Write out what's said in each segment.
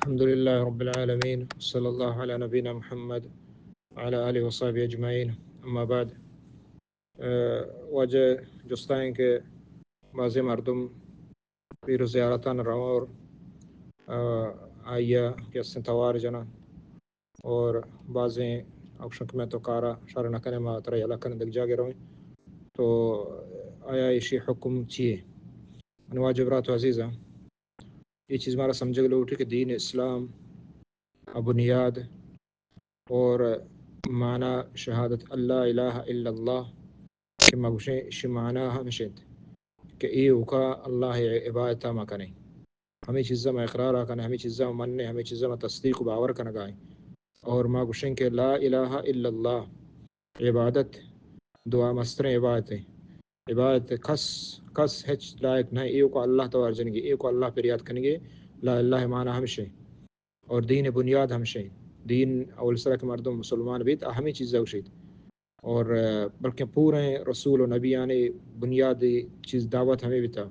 الحمد لله رب العالمين، صلى الله على نبينا محمد وعلى آله وصحبه أجمعين. أما بعد. ء، واجہ جستائیں کہ بازیں مردم پیر و زیارتان رواں اور، ء، آئیا کہ استیں توار جناں اور بازیں اکشن کہ میں تو کارا شر نہ کنے، ما ترا یلہ کنے دگ جاگے رویں، تو آیا ایشی حکم چیے؟ من واجہ برات و عزیزاں، یہ چیز مارا سمجھگ لوٹی کہ دین اسلام ء بنیاد اور معنی شہادت اللہ الہ الا اللہ کہ ما گوشیں، اشی معنی ہمش انت کہ ایوکا اللہ ء عبادت ما کنیں، ہمیں چیزاں ما اقرار کنیں، ہمیں چیزاں ما منیں، ہمیں چیزاں ما تصدیق و باور کنگائیں۔ اور ما گوشیں کہ لا الہ الا اللہ عبادت دعا مستریں عبادت ہیں۔ عبادت کس، کس ہچ لائق نہ، ایوکا اللہ توار جنگی، ایوکا اللہ پریاد کنگی۔ لا الہ معنی ہمشیں۔ اور دین بنیاد ہمشیں۔ دین اول سرا کہ مردم مسلمان بیت، آ ہمیں چیز گوشیت۔ اور، ء، بلکہ پوریں رسول و نبیانی بنیادی چیز دعوت ہمیں بیتا۔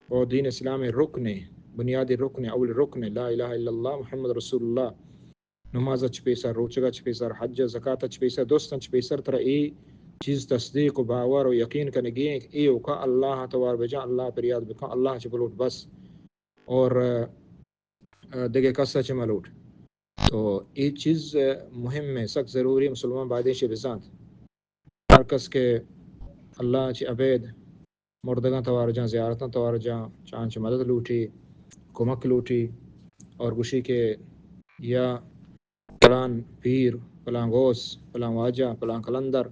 اور دین اسلام رکن، بنیادی رکن، اول رکن، لا الہ الا اللہ محمد رسول اللہ۔ نماز چ پیسر، روچگ چ پیسر، حج زکات چ پیسر، دوستاں چ پیسر، ترا اے چیز تصدیق و باور و یقین کنگی ہیں کہ ایوکا اللہ توار بجان، اللہ پریاد بکن، اللہ چ بلوٹ بس۔ اور، ء، دگہ کس ء چہ مہ لوٹ۔ تو اے چیز مہم ہے، سک ضروری ہے، مسلمان باید ایشی بزانت۔ ہر کس کہ اللہ چہ ابید مردگاں توار جان، زیارتاں توار جان، چان چہ مدد لوٹی، کمک لوٹی اور گوشی کہ یا پلان پیر، پلان غوث، پلان واجہ، پلان قلندر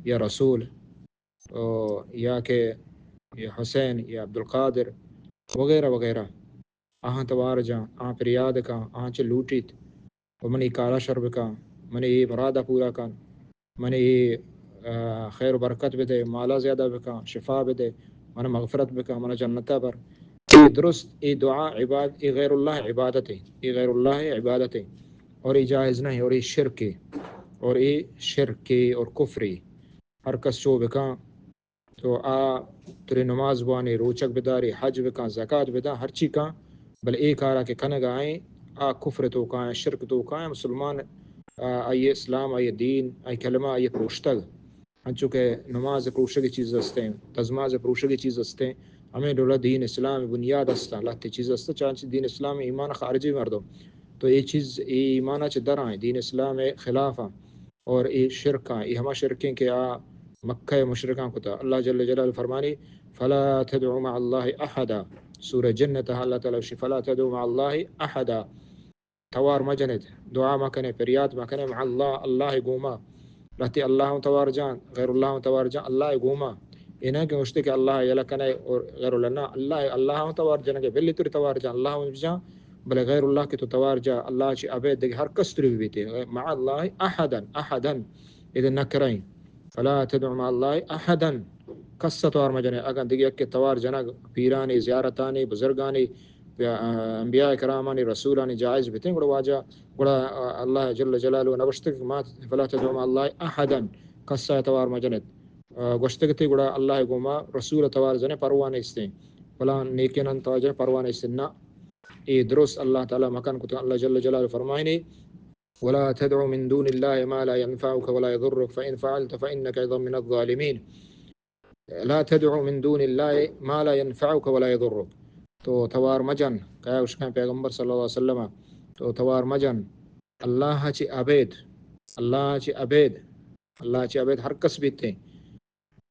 یا رسول، او یا کہ یا حسین یا عبدالقادر وغیرہ وغیرہ، آہاں توار جان، آہاں پریاد کن، آہاں چہ لوٹیت و منی کارا شر بکن، منی اے مرادا پورا کن، منی اے، آ، خیر و برکت بدے، مالا زیادہ بکن، شفا بدے، منا مغفرت بکن، منا جنتا بر۔ اے درست، اے دعا عباد، اے غیر اللہ عبادت ہے، اے غیر اللہ عبادت ہے اور اے جائز نہیں اور اے شرک ہے، اور اے شرک ہے اور کفر ہے۔ ہر کس چو بکن تو آ ترے نماز بوانے، روچگ بدارے، حج بکن، زکات بدن، ہرچی کن، بلے اے کارا کہ کنگا ایں، آ کفر توکا ایں، شرک توکا ایں، مسلمان، آ، آئی اسلام، آئی دین، آئی کلمہ، آئی پروشتگ۔ انچو کہ نماز پروشگی چیز استیں، دزماز پروشگی چیز استیں، ہمیں ڈولا دین اسلام بنیاد استاں، لہتے چیز استاں، چانچہ دین اسلام ایمان خارجی مردم۔ تو اے چیز، اے ایمانا چہ در آئیں، دین اسلام خلاف آں۔ اور اے شرک آں، اے ہما شرکیں کہ آ مکہ مشرکاں کتا۔ اللہ جل جلالہ فرمانی، فلا تدع مع اللہ احدا۔ سورہ جن تہا اللہ تعالی گوشی، فلا تدع مع اللہ احدا۔ توار مجنت، دعا مکنے، پریاد مکنے، مع اللہ، اللہ گوما۔ لہتی اللہ ہوں توار جان، غیر اللہ ہوں توار جان، اللہ گوما۔ اے نہ کہ گوشتے کہ اللہ یلہ کنے اور غیر اللہ نہ، اللہ، اللہ ہوں توار جنگے، بلی توری توار جان، اللہ ہوں جان، بلے غیر اللہ کہ تو توار جا، اللہ چی ابید دگہ ہر کس تری بیتے، مع اللہ احدا، احدا، اذا نکرہ ایں۔ فلا تدع مع اللہ احدا، کس توار مجنے، اگاں دگہ یک توار جنگ، پیرانی، زیارتانی، بزرگانی، یا، آ، انبیاء کرامانی، رسولانی جائز بتیں، گڑا واجہ، گڑا، آ، اللہ جل جلالہ نوشتگ کہ ما، فلا تدع مع اللہ احدا، کس توار مجنت۔ آ، گوشتگ تے گڑا اللہ گوما رسول توار جنے پرواہ نیستیں، فلان نیکینان توار جنے پرواہ نیستیں، نہ۔ اے درست اللہ تعالی مکن کتگ۔ اللہ جل جلالہ فرمائنی، ولا تدع من دون الله ما لا ينفعك ولا يضرك، فإن فعلت فإنك إذا من الظالمين۔ لا تدع من دون الله ما لا ينفعك ولا يضرك۔ تو توار مجن، کیا اشکن پیغمبر صلی اللہ علیہ وسلم، تو توار مجن، اللہ چی ابید، اللہ چی ابید، اللہ چی ابید ہر کس بیتے۔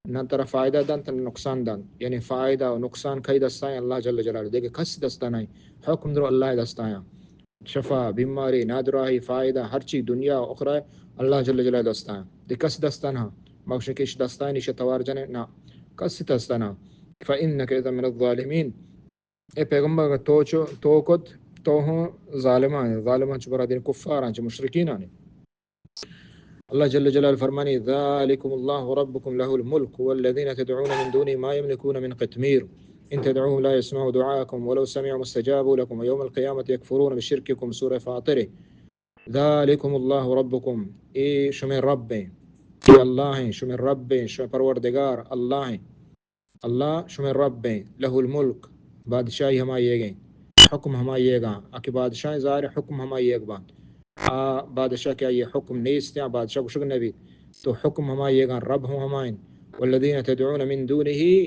نہ ترا فائدہ دنت، نہ نقصان دنت۔ یعنی فائدہ و نقصان کئی دستائیں؟ اللہ جل جلالہ۔ دیگہ کس دستا نہیں۔ حکم درو اللہ دستایاں۔ شفا، بیماری، نادراہی، فائدہ، ہر چیز دنیا و اخرہ اللہ جل جلالہ دستایاں۔ دیگہ کس دستا نہ۔ مگشن کہ اش دستائیں، اش توار جنے، نہ۔ کس دستا نہ۔ فإنك إذا من الظالمين۔ اے پیغمبر، اگر تو چو، تو کت، تو ہوں ظالمان، ظالمان چو برادر کفاران، چو مشرکینان۔ اللہ جل جلالہ فرمانی، ذلكم الله ربكم له الملك والذين تدعون من دونه ما يملكون من قطمير إن تدعوهم لا يسمعوا دعاءكم ولو سمعوا ما استجابوا لكم ويوم القيامة يكفرون بشرككم۔ سورہ فاطر۔ ذلكم الله ربكم، اے شمے رب ہیں، اے اللہ ہیں، شمے رب ہیں، شمے پروردگار اللہ ہیں۔ اللہ شمئے رب ایں، لہ الملک، بادشاہی ہمائی ئیگ ایں۔ حکم ہمائی ئیگاں، آ کہ بادشاہ ظاہر حکم ہمائی ئیگ باں۔ آ بادشاہ کہ آئی حکم نیست، آ بادشاہ گوشگ نہ بیت۔ تو حکم ہمائی ئیگاں، رب ہم ہمائیں۔ والذین تدعون من دونه،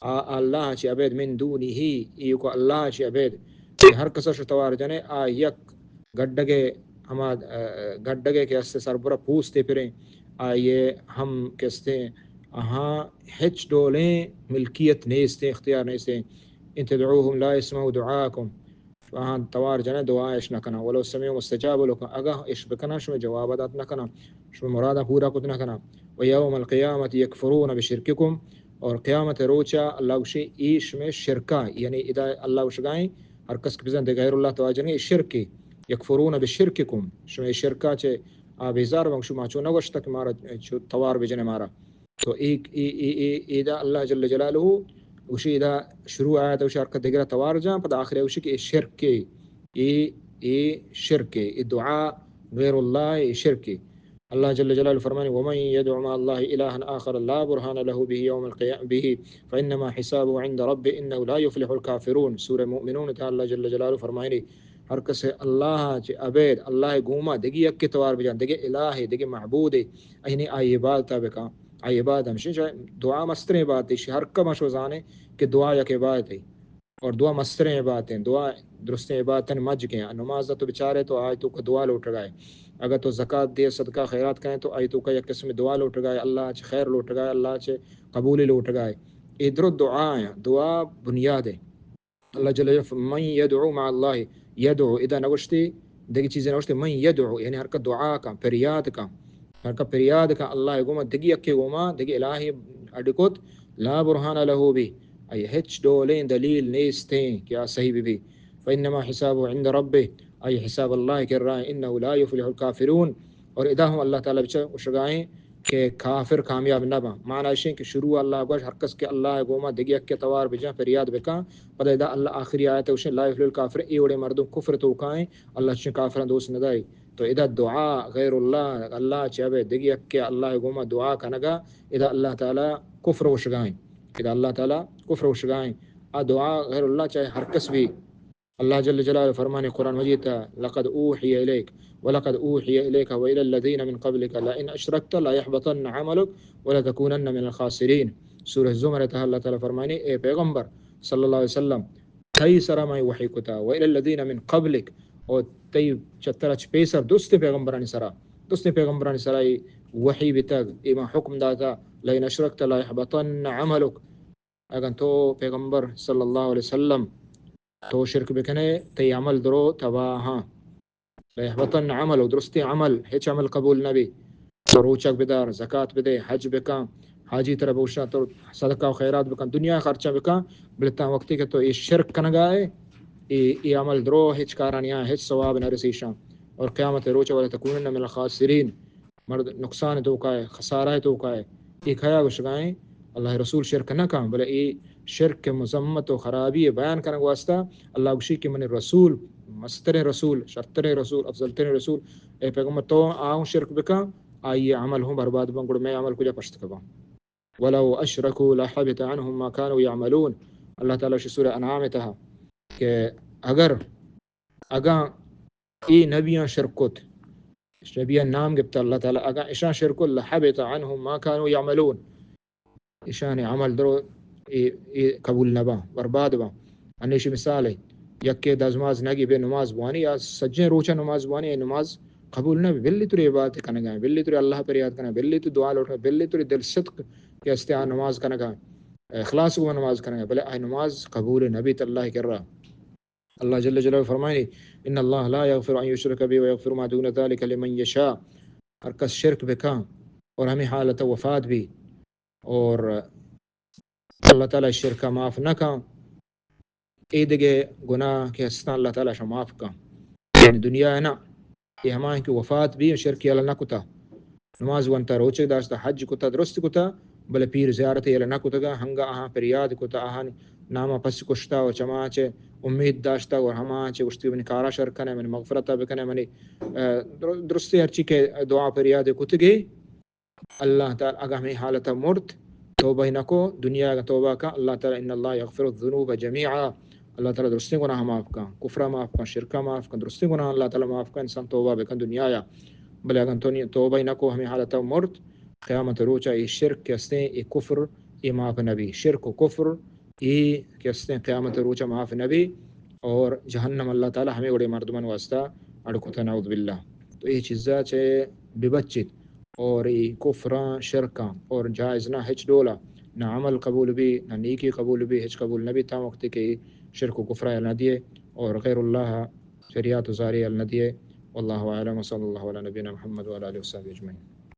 آ اللہ چہ ابید، من دونه، ایوک اللہ چہ ابید، کہ ہر کس شما توار جنے، آ یک گڈگے، ہما، ا، گڈگے کہ است سربرا پوستے پریں، آئی ہم کہ استیں، آہاں ہچ ڈولیں ملکیت نیستیں، اختیار نیستیں۔ ان تدعوهم لا يسمعوا دعاءكم، آہاں توار جنئے، دعا اش نہ کناں۔ ولو سمعوا ما استجابوا لكم، اگاں اش بکناں، شمئے جواب دات نہ کناں، شمئے مراداں پورا کت نہ کناں۔ ويوم القيامة يكفرون بشرككم، اور قیامت روچا اللہ گوشی، ای شمئے شرکا، یعنی ادا اللہ گوشگائیں، ہر کس کہ بزن دے غیر اللہ توار جنگے، ای شرکے، يكفرون بشرككم، شمئے شرکا چہ آ بیزار بن، شما چو نہ گوشتہ کہ مارا چو توار بجنے مارا۔ تو ای، ای، ای، ای، ایدا اللہ جل جلالہ گوشی، ادا شروع آیت گوشی ہر کس دگرا توار جان، پدا آخر گوشی کہ اے شرکے، اے، اے شرکے، اے دعا غیر اللہ اے شرکے۔ اللہ جل جلالہ فرمانی، ومن يدع مع الله إلها آخر لا برهان له به يوم القيامة به فإنما حسابه عند ربه إنه لا يفلح الكافرون۔ سورہ مؤمنون تہا اللہ جل جلالہ فرمانی، ہر کس اللہ چہ ابید، اللہ گوما دگی یکے توار بجان، دگی الہے، دگی معبودے، یعنی آئی عبادتا بکن۔ آئی عبادت ہمشی چہ دعا مستریں عبادتے، شی ہر کم شو زانے کہ دعا یک عبادتے۔ اور دعا مستریں عبادتیں، دعا درستیں عبادتیں مجگیں۔ نماز تو بچارے تو آئی توکا دعا لوٹگائے۔ اگر تو زکات دے، صدقہ خیرات کریں تو آئی توکا یک قسم دعا لوٹگائے، اللہ چہ خیر لوٹگائے، اللہ چہ قبولی لوٹگائے۔ اے درو دعا ہیں، دعا بنیاد ہے۔ اللہ جل جلالہ من يدعو مع الله، يدعو ادا نگوشتی، دگی چیزے نگوشتی، من يدعو، یعنی ہر کا دعا کا، پریاد کا، ہر کا پریاد کا اللہ گوما، دگی یکے گوما، دگی الہی اڈ کت، لا برهان له به، آئی ہچ ڈولیں دلیل نیستیں کہ آ صحیح بہ بی۔ فإنما حسابه عند ربه، آئی حساب اللہ کرا، إنه لا يفلح الكافرون، اور ادا ہم اللہ تعالی بچا گوشگائیں کہ کافر کامیاب نہ باں۔ معنی اشیں کہ شروع اللہ گوش، ہر کس کہ اللہ گوما دگی یکے توار بجان، پریاد بکن، پدا ادا اللہ آخری آیت گوشیں، لا يفلح الكافر، اے وڑیں مردم کفر توکائیں، اللہ چشیں کافراں دوست نداری۔ تو ادا دعا غیر اللہ، اللہ چہ ابید دگی یکے اللہ گوما دعا کنگا، ادا اللہ تعالی کفر گوشگائیں۔ ادا اللہ تعالی کفر گوشگائیں۔ آ دعا غیر اللہ چاہے ہر کس بی، اللہ جل جلالہ فرمانی قرآن مجید تا، لقد اوحی الیک ولقد اوحی الیک وإلى الذين من قبلك لئن أشركت ليحبطن عملك ولتكونن من الخاسرين۔ سورہ زمر تا اللہ تعالی فرمانی، اے پیغمبر صلی اللہ علیہ وسلم، تئی سرا ما وحی کتا، وإلى الذين من قبلك، اور تئی چترا چ پیسر درستیں پیغمبرانی سرا، درستیں پیغمبرانی سرا ای وحی بتگ، ای ما حکم داتا، لئن أشركت ليحبطن عملك، اگن تو پیغمبر صلی اللہ علیہ وسلم تو شرک بکنے، تئی عمل درو تباہاں۔ ليحبطن عملك، درستیں عمل، ہچ عمل قبول نبی۔ تو روچگ بدار، زکات بدے، حج بکن، حاجی ترا بوشاں، تو صدقہ و خیرات بکن، دنیا خرچہ بکن، بلے تاں وقتی کہ تو اے شرک کنگا ہے، اے، اے عمل درو، ہچ کارانی آں ہچ ثواب نہ رسیشاں۔ اور قیامت روچ ولتكونن من الخاسرين، مرد نقصان توکا ہے، خسارہ توکا ہے۔ اے کیا گوشگائیں؟ اللہ رسول شرک نہ کن، بلے اے شرک مذمت و خرابی بیان کنگ واسطہ اللہ گوشی کہ من رسول، مستریں رسول، شرتریں رسول، افضل تریں رسول، اے پیغمبر تو آؤں شرک بکن، آئی عمل ہوں برباد بن، گڑ میں عمل کجا پشت کباں۔ ولو أشركوا لحبط عنهم ما كانوا يعملون۔ اللہ تعالی شی سورہ انعام تہا کہ اگر اگاں اے نبیاں شرک کت، نبیاں نام گپت اللہ تعالی، اگاں اشاں شرک کت، لحبط عنهم ما كانوا يعملون، اشانی عمل درو اے، اے قبول نباں، برباد باں۔ انیشی مثال ہے، یکے دزماز نگی بے نماز بوانی یا سجیں روچا نماز بوانی، اے نماز قبول نہ بی۔ بلی تری عبادت کنگا، بلی تری اللہ پر یاد کنگا، بلی تو دعا لوٹا، بلی تری دل صدق کہ استے آ نماز کنگا، اخلاص کو نماز کنگا، بلے آ نماز قبول نبی تے اللہ کرا۔ اللہ جل جلالہ فرمائنی، ان اللہ لا يغفر ان يشرك به ويغفر ما دون ذلك لمن يشاء۔ ہر کس شرک بکن اور ہمیں حالت وفات بی اور اللہ تعالی شرک معاف نہ کن، اے دگہ گناہ کہ ہستاں اللہ تعالی شما معاف کن۔ یعنی دنیا ہے نا، اے ہما کہ وفات بی شرک یلہ نہ کتا۔ نماز ونتا، روچگ داشتا، حج کتا، درست کتا، بلے پیر زیارت یلہ نہ کتگا، ہنگا آہاں پریاد کتا، آہاں ناما پس کشتا و چما چہ امید داشتا و ہما چہ گوشتی منی کارا شر کنے، منی مغفرتا بکنے، منی، ا، در-، درستی ہرچی کہ دعا پریاد کتگی، اللہ تعالی اگاں ہمے حالتا مرت، توبہ نہ کو، دنیا اگاں توبہ کن، اللہ تعالی، ان اللہ یغفر الذنوب جمیعا، اللہ تعالی درستیں گناہ معاف کن، کفر معاف کن، شرک معاف کن، درستیں گناہ اللہ تعالی معاف کن، انسان توبہ بکن دنیا یا۔ بلے اگن تو نی-، توبہ نہ کو، ہمیں حالت مرت، قیامت روچا اے شرک کہ استیں، اے کفر، اے معاف نبی، شرک و کفر، اے کہ استیں قیامت روچا معاف نبی، اور جہنم اللہ تعالی ہمیں وڑے مردمان واسطہ اڑ کتا، نعوذ باللہ۔ تو اے چیزا چہ ببچت، اور اے کفراں، شرکاں اور جائز نہ ہچ ڈولا، نہ عمل قبول بی، نہ نیکی قبول بی، ہچ قبول نبی تا وقت کہ شرک و کفرا یل نہ دیے اور غیر اللہ فریات و زاری یل نہ دیے۔ واللہ اعلم، وصلی اللہ علی نبینا محمد وعلی آلہ وصحبہ اجمعین۔